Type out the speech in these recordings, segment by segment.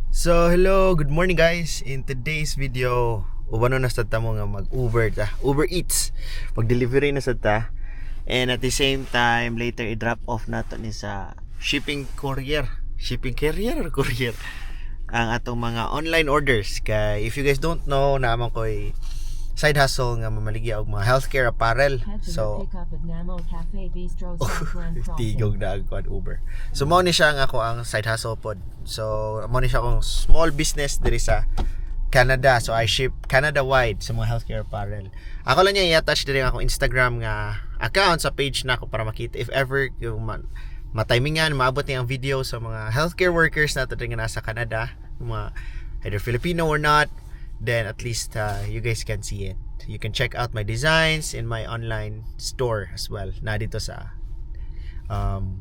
So, hello, good morning, guys. In today's video, uban na sad ta mo nga mag-Uber ta. Uber Eats. Mag-delivery na sad ta. And at the same time, later i-drop off nato ni sa shipping courier. Shipping carrier or courier? Ang atong mga online orders. Kay if you guys don't know, naa man ko'y side hustle nga mamaligya og mga healthcare apparel. Head to So, the pickup at Namo Cafe Bistro, Southland Crossing. Tigog na ang kuan Uber. So mao ni siya ang ako ang side hustle pod. So mao ni siya akong small business diri sa Canada. So I ship Canada wide sa mga healthcare apparel. Ako lang niya i-attach diri ang akong Instagram nga account sa page nako para makita if ever yung man, matimingan maabot niya ang video sa mga healthcare workers nato diri nga nasa Canada, mga either Filipino or not, then at least you guys can see it. You can check out my designs in my online store as well. Na dito sa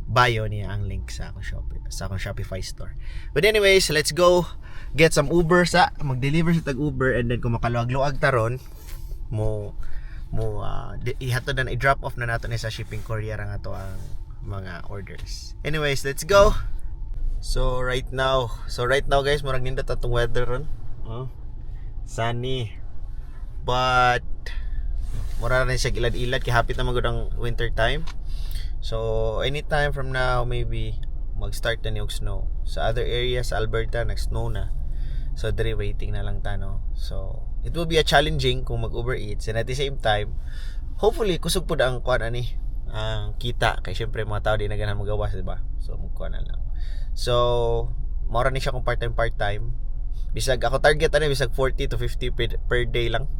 bio niya ang link sa akong Shopify store. But anyways, let's go get some Uber sa mag-deliver sa tag Uber and then kung makaluag-luag taron mo ihatod na, i-drop off na nato ni sa shipping courier ang ato ang mga orders. Anyways, let's go. So right now, guys, murag nindot atong weather ron. Oh. Sunny. But mura rin siya ilad-ilad kay hapit na magud ang winter time. So anytime from now, maybe mag-start na ni og snow. Sa other areas sa Alberta, nag-snow na. So diri, waiting na lang ta, no. So it will be a challenging kung mag Uber Eats and at the same time, hopefully kusog pud ang kuan ani, ang kita, kay syempre mga tao di na ganahan magawas, di ba? So magkuan na lang. So mao ra ni siya kung part-time part-time. Bisag ako target ani, bisag 40 to 50 per day lang,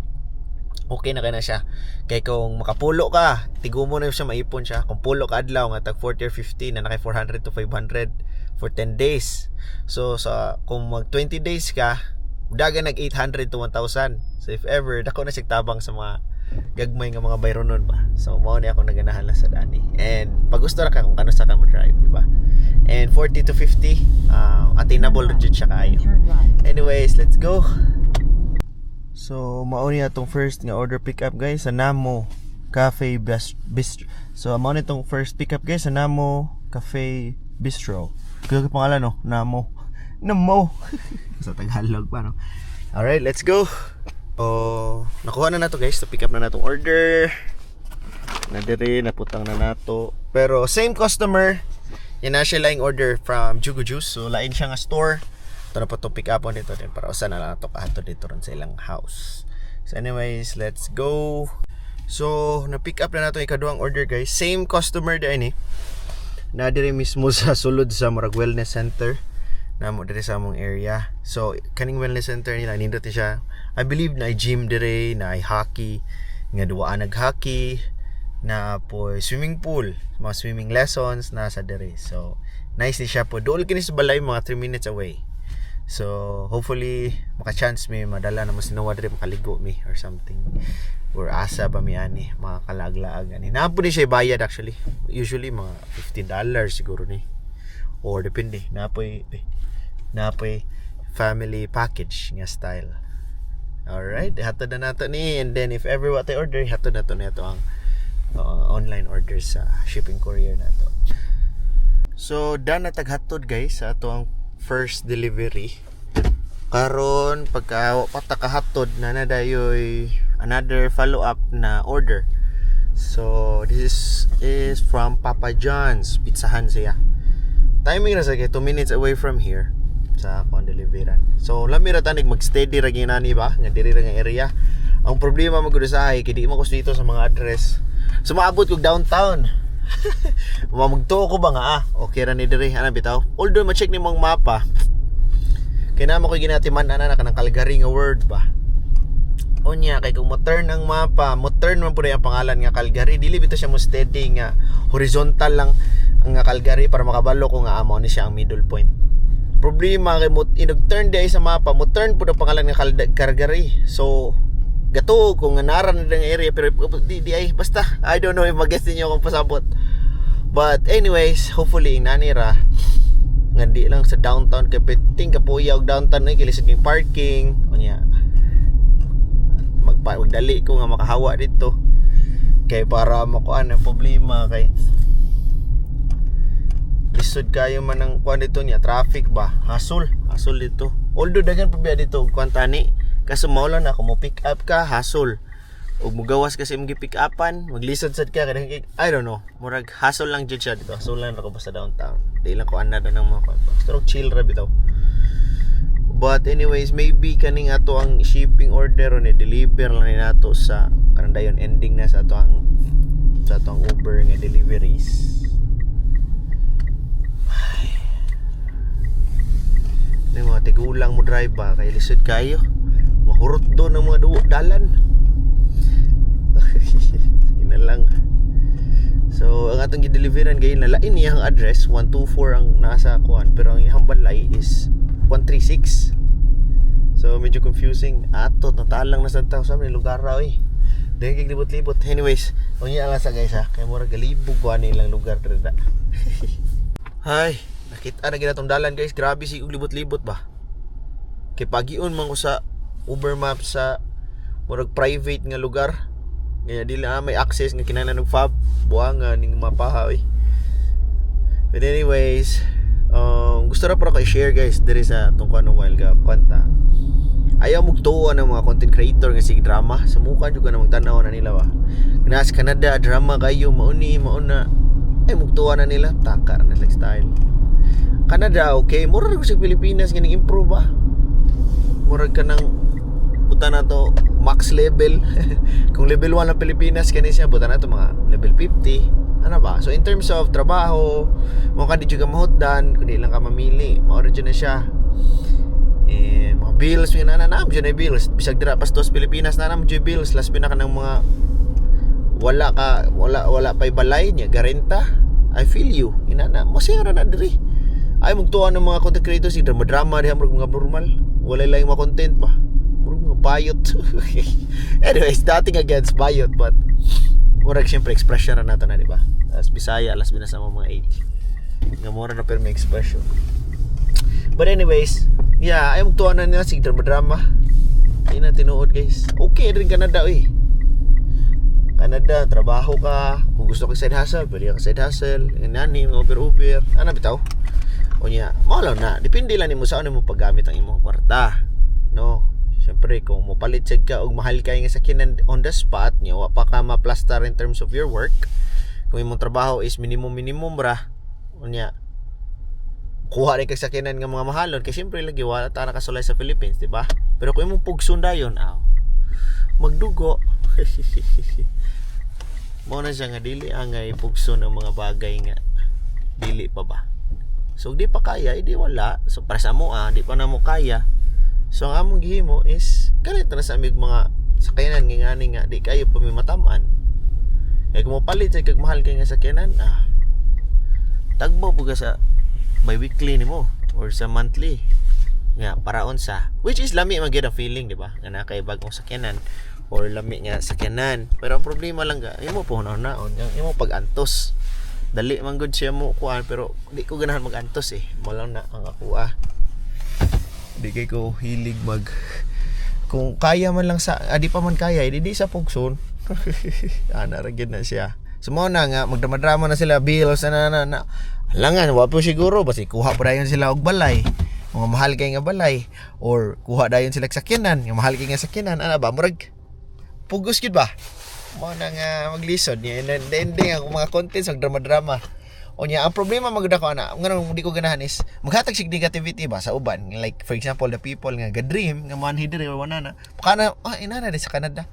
okay na kay na siya. Kay kung makapulo ka, tigumo na siya maipon siya. Kung pulo ka adlaw nga tag 40 or 50 na, naka 400 to 500 for 10 days. So sa kung mag 20 days ka, dagan nag 800 to 1,000. So if ever, dako na siya tabang sa mga gagmay nga mga bayronon ba. So mao ni ako naganahan lang sa dani. And pag gusto ra ka kung kano sa ka mo drive, di ba? And 40 to 50, attainable jud siya kaayo. Turn right. Anyways, let's go. So, mao ni atong first nga order pick up, guys, sa Namo Cafe Best Bistro. So, mao ni itong first pick up, guys, sa Namo Cafe Bistro. Kaya pangalan, no, Namo. Namo. Sa Tagalog pa, no. Alright, let's go. Oh, nakuha na nato, guys, to pick up na natong order. Na dire naputang na nato. Pero same customer, yan na siya laing order from Jugo Juice. So lain siya nga store. Ito na po itong pick up on dito din para usa na lang ato kahatod dito ron sa ilang house. So anyways, let's go. So, na-pick up na nato ikaduhang order, guys. Same customer din eh. Na dire mismo sa sulod sa murag wellness center namo dire sa among area. So, kaning wellness center nila nindot ni siya. I believe na gym dire, na hockey, nga duwaan nag-hockey, na po swimming pool, mga swimming lessons na sa dire. So, nice ni siya po. Dool kini sa balay, mga 3 minutes away. So, hopefully maka-chance mi madala na mo si Noah dire, makaligo mi or something. Or asa ba mi ani, mga kalaag-laag ani. Naa po ni siya bayad actually. Usually mga $15 siguro ni. Or depende, naa poy family package nga style. Alright, hatod na nato ni and then if ever what I order, hatod na to nato ang online order sa shipping courier nato. So, done na taghatod, guys, sa ato ang first delivery. Karon pagka pa ta kahatod na na dayoy another follow up na order. So, this is from Papa John's. Pizzahan siya. Timing ra sa kay 2 minutes away from here sa akong deliveran. So, lami ra tanig mag-steady ra gyud ba nga diri ra nga area. Ang problema man gud sa kay di man ko dito sa mga address. So, maabot kog downtown. Mamugtuo ko ba nga ah, okay ra ni diri ana bitaw. Although ma-check ni mong mapa. Kay naa man ko ginatiman ana na kanang Calgary nga word ba. Unya kay kung mo turn ang mapa, mo turn man pud ang pangalan nga Calgary, dili bitaw siya mo steady nga horizontal lang ang nga Calgary para makabalo ko nga amo ni siya ang middle point. Problema kay mo inog turn di ay sa mapa, mo turn pud ang pangalan nga Calgary. So gato kung nga nara na nga area, pero di ay basta I don't know if mag-guess ninyo akong pasabot. But anyways, hopefully nani ra nga di lang sa downtown kay piting kapuya og downtown ni, kay lisod yung parking. Unya magpa magdali ko nga makahawa dito kay para makuan ang problema kay lisod kayo man ang kuan dito niya, traffic ba, hasol. Hasol dito. Although daghan pa biya dito og kuan tani. Kaso mao lang na kung mo pick up ka, hasol. Ug mugawas kasi imong gi-pick upan, maglisod sad ka kay, I don't know. Murag hasol lang jud siya dito. Hasol lang ako basta downtown. Di lang ko anad ng mga kuan. Basta chill ra bitaw. But anyways, maybe kaning ato ang shipping order o ni deliver lang ni nato sa kanang dayon ending na sa ato ang Uber nga deliveries. Ay. May mga tigulang mo drive ba kay lisod kayo. Mahurot do ng mga duwo dalan. Ina lang. So, ang atong gi-deliveran gayon na lain iyang address, 124 ang nasa kuan, pero ang iyang balay is 136. So, medyo confusing. Ato, natalang na sa tao sa aming lugar raw eh. Dahil kay libot-libot. Anyways, unya lang sa guys ha. Kay mura galibog ko ani ilang lugar diri da. Hay, nakita na gid atong dalan, guys. Grabe si og libot-libot ba. Kay pagiun man ko sa Uber Maps sa murag private nga lugar. Nga dili na may access nga kinahanglan og fob. Buangan ning mapaha oy. But anyways, gusto ra para ko i-share, guys, diri sa atong kuan while ga kwanta. Ayaw mugtuo ng mga content creator nga sige drama sa mukha jud ka na magtan-aw na nila ba. Naa sa Canada, drama kayo, mauni mauna ay mugtuo na nila, taka ra na sila style. Canada, okay, mura ra sa Pilipinas nga improve ba. Murag ka ng buta na to max level. Kung level 1 ang Pilipinas kani siya, buta na to mga level 50. Ano ba? So in terms of trabaho, mo ka di jud ka mahutdan kundi lang ka mamili. Mao ra jud na siya. And mga bills nga na na na bills bisag dira pa sa Pilipinas na na jud bills, last na ka ng mga wala ka wala wala pay balay niya garenta. I feel you inana mo siya ra na diri. Ay mugtuo ng mga content creators, si drama drama diha, murag mga normal, wala lang mga content ba, murag mga bayot. Anyways, nothing against bayot, but murag syempre expression ra nato na, di ba? As Bisaya, alas binasa mo mga age nga mura na, pero may expression. But anyways, yeah, ay mugtuo na nila sig drama drama. Di na tinuod, guys. Okay rin Canada eh. Canada, trabaho ka. Kung gusto ka side hustle, pwede ka side hustle. Nani, mga Uber Uber. Ano bitaw? O niya, mao lang na. Depende lang nimo sa ano mo paggamit ang imong kwarta. No? Siyempre, kung mopalit sad ka og mahal kay nga sakyanan on the spot, niya wa pa ka ma-plaster in terms of your work. Kung imong trabaho is minimum minimum ra, unya kuha rin kag sakyanan nga mga mahalon kay siyempre lagi wala ta nakasulay sa Philippines, di ba? Pero kung imong pugson dayon, aw magdugo. Mao na siya nga dili angay pugson ang mga bagay nga dili pa ba. So di pa kaya, edi wala. So para sa amo ah, di pa namo kaya. So ang among gihimo is kanito na sa amig mga sakyanan nga ngani nga di kayo pa may mataman. Kay kung mopalit sa kag mahal kay nga sakyanan, ah tagbo po ka sa bi-weekly nimo or sa monthly nga para unsa, which is lami man gyud ang feeling, di ba, nga naa kay bagong sakyanan or lami nga sakyanan. Pero ang problema lang ga imo po naon ang imo pag-antos. Dali man gud siya mo kuan, pero di ko ganahan mag-antos eh. Mo lang na ang ako ah, di kay ko hilig mag kung kaya man lang sa ah, di pa man kaya eh, di sa pugson ana ra gyud na siya. So mao na nga magdrama-drama na sila, bills na na na alangan wa po siguro basi kuha pa dayon sila og balay, mga mahal kay nga balay, or kuha dayon sila og sakyanan nga mahal kay nga sakyanan. Ana ba, murag pugos gyud ba. Mao na nga maglisod niya and then ending ang mga contents og drama-drama. Unya ang problema magud ako ana nganong di ko ganahan is maghatag sig negativity ba sa uban. Like for example, the people nga ga-dream nga manhi diri or wala na baka na ah inana di sa Canada,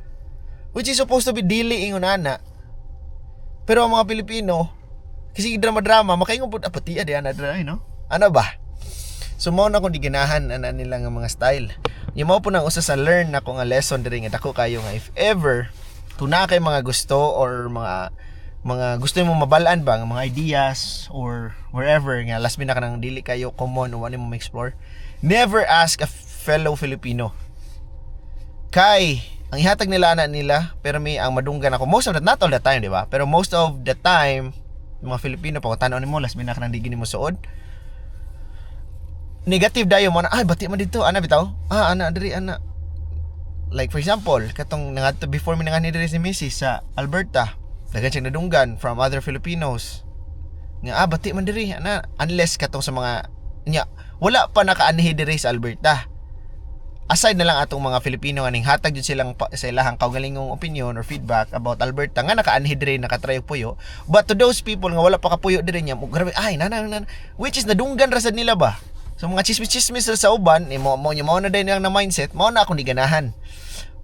which is supposed to be dili ingon ana. Pero ang mga Pilipino kasi drama-drama, makaingon pud, ah, pati di ana diri, no? Ano ba? So mao na kung di ganahan ana nila nga mga style. Yung mao po nang usa sa learn nako nga lesson diri nga dako kayo nga if ever kung naa kay mga gusto or mga gusto mo mabalaan ba nga mga ideas or wherever nga last minute ka nang dili kayo common o wala mo ma-explore, never ask a fellow Filipino kay ang ihatag nila ana nila. Pero may ang madunggan ako most of the, not all the time, di ba, pero most of the time mga Filipino pag tan-aw nimo, last minute ka nang di gini mo suod, negative dayo mo na, "Ay, bati man dito," ana bitaw, ah, ana diri ana. Like for example, katong nangadto before mi nanganhi diri si Missy sa Alberta, daghan siyang nadunggan from other Filipinos nga, "Ah, bati man diri," ana, unless katong sa mga nya Wala pa nakaanhi diri sa Alberta. Aside na lang atong mga Filipino nga ning hatag jud silang sa ilahang kaugalingong opinion or feedback about Alberta nga nakaanhi diri, nakatry og puyo. But to those people nga wala pa kapuyo diri niya mo, grabe ay na na na, which is nadunggan ra sad nila ba. So mga chismis-chismis ra sa uban eh, mo mo mo na din ang na mindset mao na ako ni ganahan.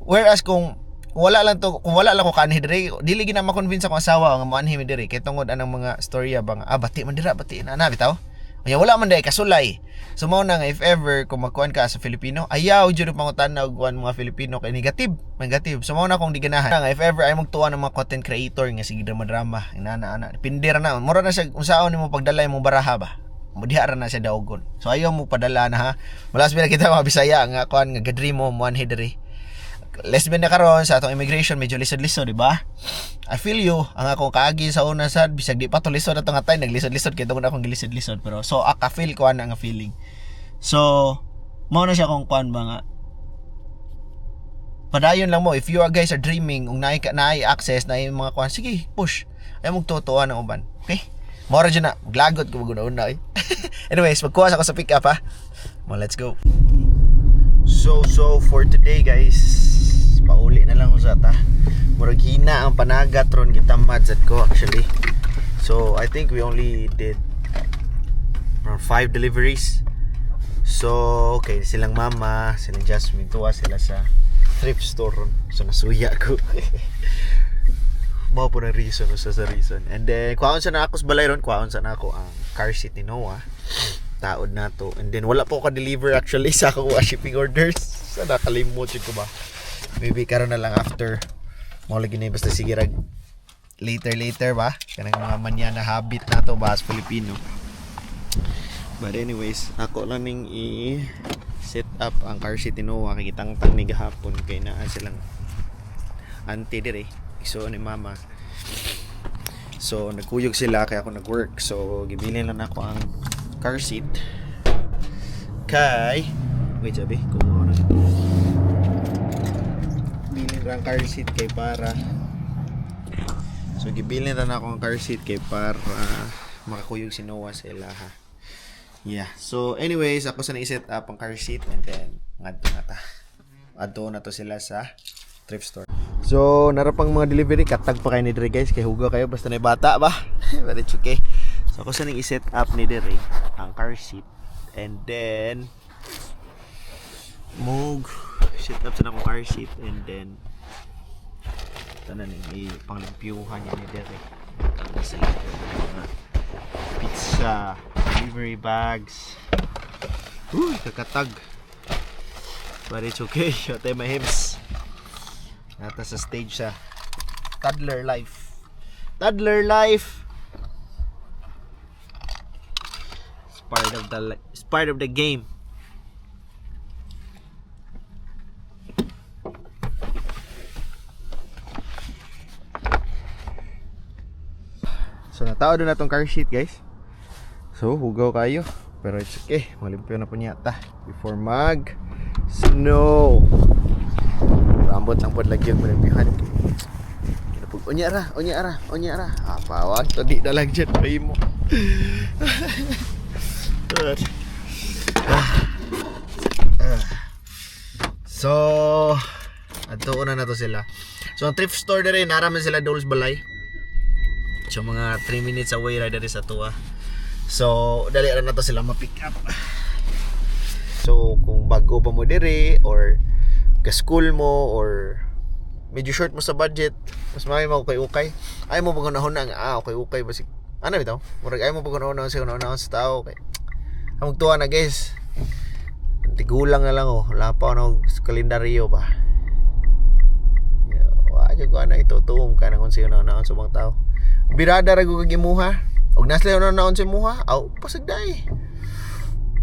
Whereas kung wala lang to, kung wala lang ko kaanhi diri, dili gina ma-convince akong asawa nga moanhi mi diri kay tungod anang mga storya ba nga ah, bati man dira, bati na na bitaw. Kaya wala man dai kasulay. So mao na nga if ever kung magkuan ka sa Filipino, ayaw jud pangutana og kuan mga Filipino kay negative, negative. So mao na akong di ganahan. Nga if ever ay magtuwa ng mga content creator nga sige drama drama, inana ana, pindira na. Mura na siya unsaon nimo pagdala imong baraha ba. Mo diha ra na siya daugon. So ayaw mo padala na ha. Malas na kita mga Bisaya nga kuan nga gadream mo moanhi diri. Lesbian na karon sa atong immigration medyo lisod-lisod, di ba? I feel you. Ang akong kaagi sa una sad bisag di pa to lisod ato nga time, naglisod-lisod kay tungod akong gilisod-lisod, pero so aka feel ko ana nga feeling. So mao na siya kung kuan ba nga padayon lang mo. If you are guys are dreaming ug naay naay access, naay mga kuan, sige, push. Ay mong tutuan ang uban. Okay? Mao ra jud na, maglagot ko maguna-una eh. Anyways, magkuha sa ako sa pick up ha. Well, let's go. So for today guys, pauli na lang usa ta. Murag hina ang panagat ron, gitamad sad ko actually. So I think we only did around five deliveries. So okay, silang mama, silang Jasmine, tuwa sila sa thrift store ron. So nasuya ko. Mao po na reason, usa sa reason. And then kuhaon sa na ako sa balay ron, kuhaon sa na ako ang car seat ni Noah. Taod na to. And then wala po ko ka-deliver actually sa akong shipping orders. Sa nakalimot jud ko ba. Maybe karon na lang after. Mao lagi na basta sige rag later later ba, kanang mga manyana habit na to ba as Filipino. But anyways, ako lang ning i set up ang car seat ni Noah kay gitangtang ni gahapon kay naa silang auntie dire igsuon ni mama. So nagkuyog sila kaya ako nag-work. So gibilin lang ako ang car seat kay, wait, sabi kung ano, bilin ra ang car seat kay para, so gibilin ra na ako ang car seat kay para makakuyog si Noah sa ilaha. Yeah. So anyways, ako sa na-set up ang car seat and then ngadto na ta. Adto na to sila sa thrift store. So, narapang mga delivery, katag pa kayo ni Dre guys, kay hugaw kayo basta na bata ba. But it's okay. So ako sa nang i-set up ni Dre ang car seat and then mug set up sa akong car seat and then tanan ni panglimpyuhan niya ni Dre. Sa mga pizza delivery bags. Uy, kakatag. But it's okay. Atay my hips. Nata sa stage sa toddler life. Toddler life. It's part of the game. So natao na tong car seat guys. So hugaw kayo. Pero it's okay. Malimpyo na po niya ta before mag snow. Rambot lang pod lagi ang malimpyuhan. Kinapug unya ra, unya ra, unya ra. Ah, pawag to di na lang dyan pa mo. Good. Ah. Ah. So, adto na na to sila. So, ang thrift store diri, naraman sila dols balay. So, mga 3 minutes away ra diri sa tuwa. So, dali ra na to sila ma-pick up. So, kung bago pa mo diri or ka-school mo or medyo short mo sa budget, mas maayo mo ukay-ukay. Ay mo pag unahon nga ah okay-ukay basig ano bitaw? Murag ay mo pag unahon sa unahon sa tao kay amog tuwa na guys. Tigulang na lang oh, wala pa ano kalendaryo ba. Yeah, wa jud ko ana itutuom ka nang unsay unahon sa ubang tao. Birada ra gud kag imuha. Og nasla unahon sa imuha, aw pasag dai.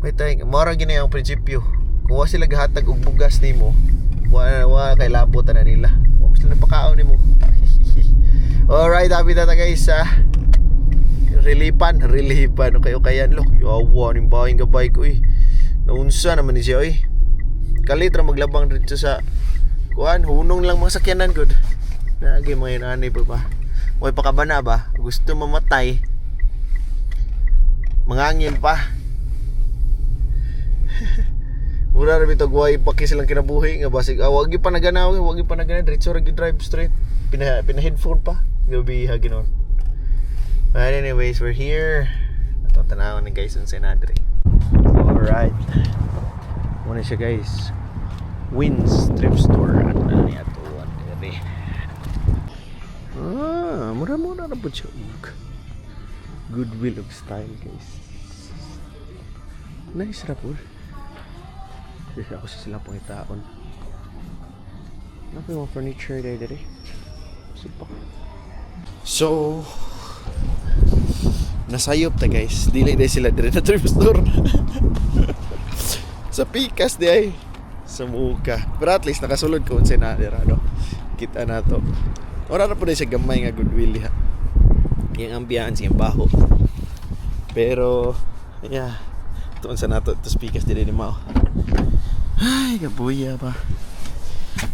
May tay, mao ra gini ang prinsipyo. Kung wa sila gahatag og bugas nimo, wa kay labot na nila. Wa sila pakaon nimo. Alright, happy tata guys sa relipan, relipan. Okay, okay yan. Look, yawa ning bahin gabay ko eh. Naunsa naman ni siya eh. Kalit ra maglabang dito sa kuan, hunong lang mga sakyanan gud. Naagi mga inani pa ba. Way pakabana ba? Gusto mamatay. Mangangil pa. Mura ra bitog way paki silang kinabuhi nga basig ah, wag gyud pa nagana, wag gyud pa nagana, diretso ra gyud drive straight. Pina headphone pa. Gabi ha ginoon. But anyways, we're here. Atong tanawon ni guys unsay na diri. Alright. Muna siya, guys. Wins Thrift Store at ano niya atuan diri. Ah, mura-mura na po siya og Goodwill of style, guys. Nice ra po. Sige, ako sa silang pangitaon. Ano po yung mga furniture there diri? Sipak. So, nasayop ta, guys. Dili dahil sila diri na thrift store. Sa pikas di ay. Sa muka. Pero at least nakasulod ko unsay na dira, no. Kita na to. Ora na po dahil siya gamay nga Goodwill diha. Yung ambiance, yung baho. Pero, yeah. Tuon sa nato, to pikas dili ni mao. Ay, kabuya ba.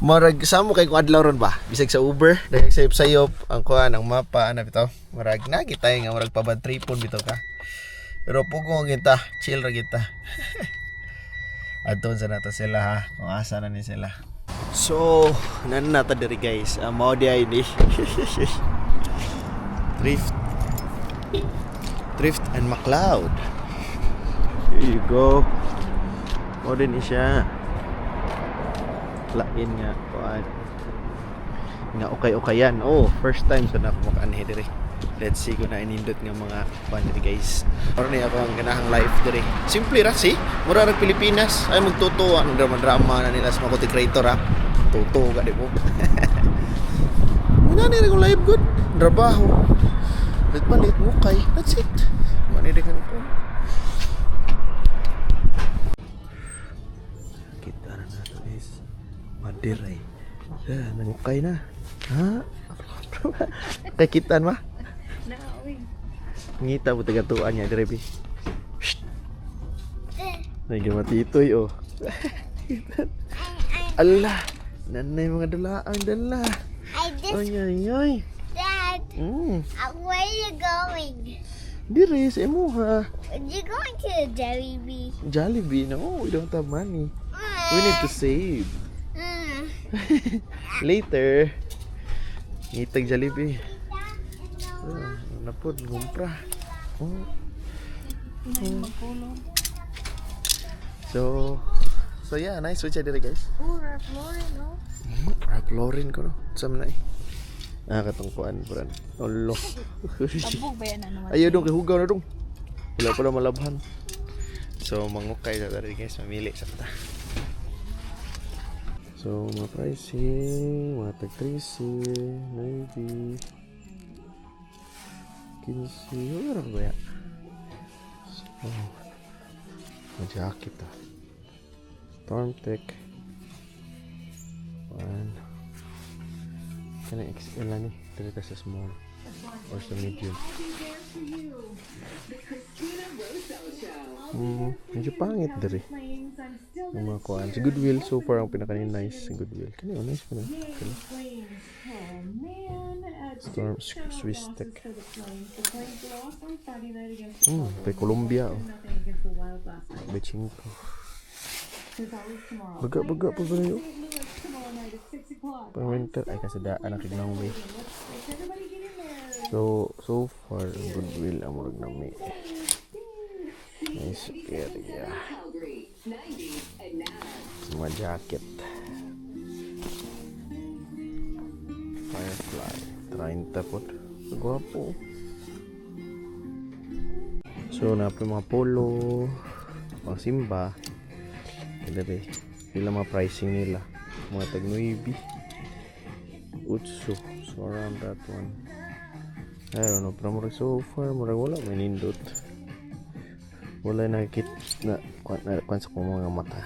Marag samo kay kung adlaw ron ba. Bisag sa Uber, dahil sayop-sayop ang kuan ang mapa ana bitaw. Marag nagi tayo nga marag pabad tripon bitaw ka. Pero pugong kita, chill ra kita. Adton sa nato sila ha, kung asa na ni sila. So, nan nata diri, guys. Mao di ay ni. Thrift and McLeod. Here you go. Mao din ni siya. Lain nga kuan. Nga ukay-ukayan. Oh, first time sa na ako makaanhi diri. Let's see kung nainindot nga mga kuan diri, guys. Oro ni ako ang ganahang life diri. Simple ra si. Mura ra Pilipinas. Ay magtuto ang drama-drama na nila sa mga content creator ha. Tuto ka di mo. Wala na kong life good. Trabaho. Palit palit mo kay. That's it. Mani din ko. Kita na nato, guys. Madiray. Ya, nangukay na. Ha? Kay kitan ma? Naoy. Ngita mo tagatuan niya dire bi. Shh. Nagmatitoy oh. Allah, nanay mga dala ang dala. I just Ay ay ay. Dad, where are you going? Dire sa imuha. You going to the Jollibee? Jollibee, no, we don't have money. We need to save. Later. Ngitag Jollibee. Ah, napod, ngumpra. Oh. So yeah, nice siya dire, guys. Oh, Ralph Lauren, no? Ralph Lauren ko no. Sa man na eh. Ah, katong kuan brand. Olo. Tabog ba yan ano? Ayaw dong, kay hugaw na dong. Wala pa na malabhan. So, mangukay sa diri, guys, mamili sa ta. So, mga pricing, mga tag 13, 90, 15, wala ba ya? So, mga jacket ah. Stormtech. One. Kana XL na ni. Dito ta sa small or sa medium. Medyo pangit diri. Ang mga kuan. Si Goodwill, so far ang pinaka nice sa Goodwill. Kani oh, nice pa na. Kani. Storm Swiss Tech. May Columbia oh. May Chinko. Baga baga pa ba yun? Pang winter ay kasi daan ang kiglang way. So, so far, ang Goodwill ang murag nami. Nice area. Mga jacket. Firefly. 30 po. Gwapo. So, na po yung mga polo, mga simba. Kaya sila mga pricing nila. Mga tag 9. 8. So, around that one. I don't know, pero murag so far, murag wala may nindot. Wala nakikit na kwan, na kwan sa kong mga mata.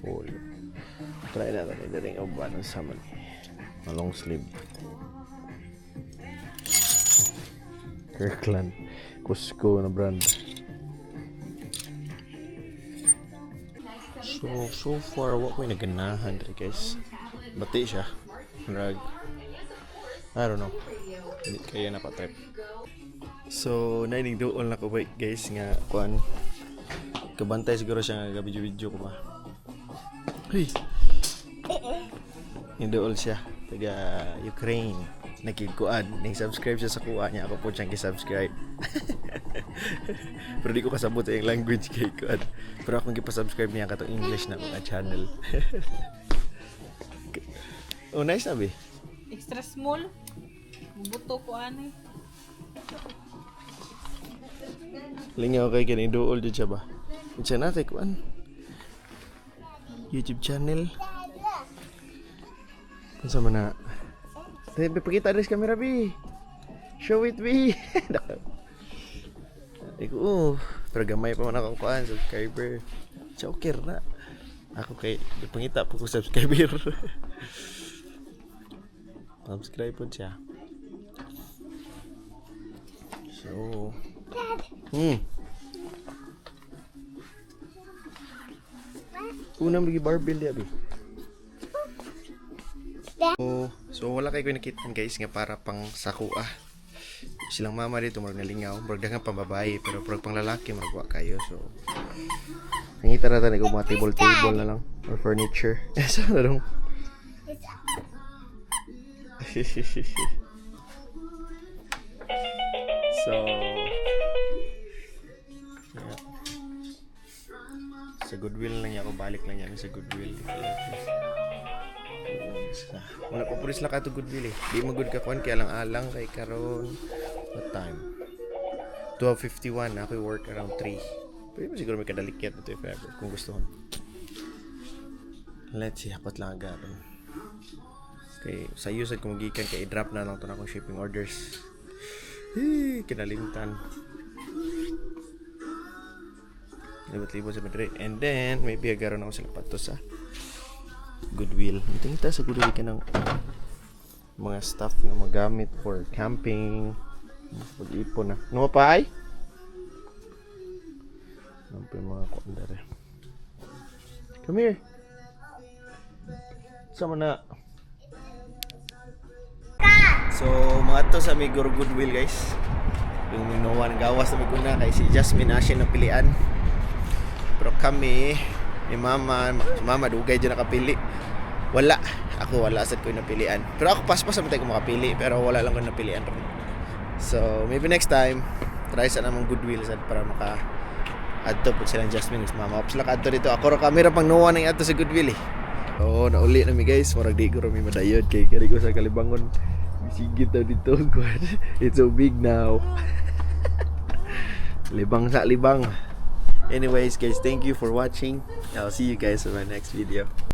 Polo. Try na natin rin uban sa man. A long sleeve. Kirkland. Costco na brand. So, so far, wa ko'y naganahan diri, guys. Bati siya. Murag, I don't know. Hindi kaya nakatrip. So, naining doon na ko ba, guys, nga kuan. Kabantay siguro siya nga video-video ko ba. Huy. Induol siya. Taga Ukraine. Nakigkuan. Nag-subscribe siya sa kuha niya. Ako po siyang gi-subscribe. Pero di ko kasabot sa iyang language kay kuan. Pero akong gipa-subscribe niya katong English na mga channel. Oh, nice na, be. Extra small. Buto ko ani. Lingaw kay kini duol jud siya ba. Siya na tay kuan. YouTube channel. Unsa man na? Tay, be, pakita rin sa camera, bi. Show it, bi. Ay ko, oh. Pero gamay pa man akong kuan subscriber. Joker na. Ako kay gipangita po ko subscriber. Subscribe po siya. So, Una magi barbell di abi. Oh, so wala kay ko nakita, guys, nga para pang sako ah. Silang mama dito murag nalingaw, murag daghang pang babae pero murag pang lalaki murag wa kayo. So nangita ra tani og mga table table na lang or furniture. Sa na dong. So yeah. Sa Goodwill lang niya ako, balik lang niya sa Goodwill. Wala pa pulis lang ka to Goodwill eh. Di mo good ka kuan kay alang-alang kay karon. What time? 12:51. Ako work around 3. Pwede mo siguro may kadalikyat na to if ever kung gusto ko. Let's see, hakot lang agad. Okay, sa iyo sad kung gikan kay i-drop na lang to na akong shipping orders. Eh, kinalimtan. Libot-libot sa Madrid. And then, maybe agaron ako sila pato sa Goodwill. Tingin sa Goodwill ka ng mga stuff nga magamit for camping. Pag-ipon na. No pa ay? Ano pa yung mga kuan dere? Come here. Sama na. So, mga to sa may Goodwill, guys. Yung minuwan gawas na may kuna kay si Jasmine na siya napilian. Pero kami ni Mama, si Mama dugay dyan nakapili. Wala. Ako wala sad ko yung napilian. Pero ako paspas naman tayo kung makapili pero wala lang ko napilian ron. So, maybe next time try sa namang Goodwill sad para maka adto po silang Jasmine ug si Mama. Ops lang adto dito. Ako ra kamera pang nuwa nang adto sa Goodwill eh. Oo, nauli na mi, guys. Murag di ko ra mi madayod kay kari ko sa kalibangon. Sigit daw dito. It's so big now. Libang sa libang. Anyways, guys, thank you for watching. I'll see you guys in my next video.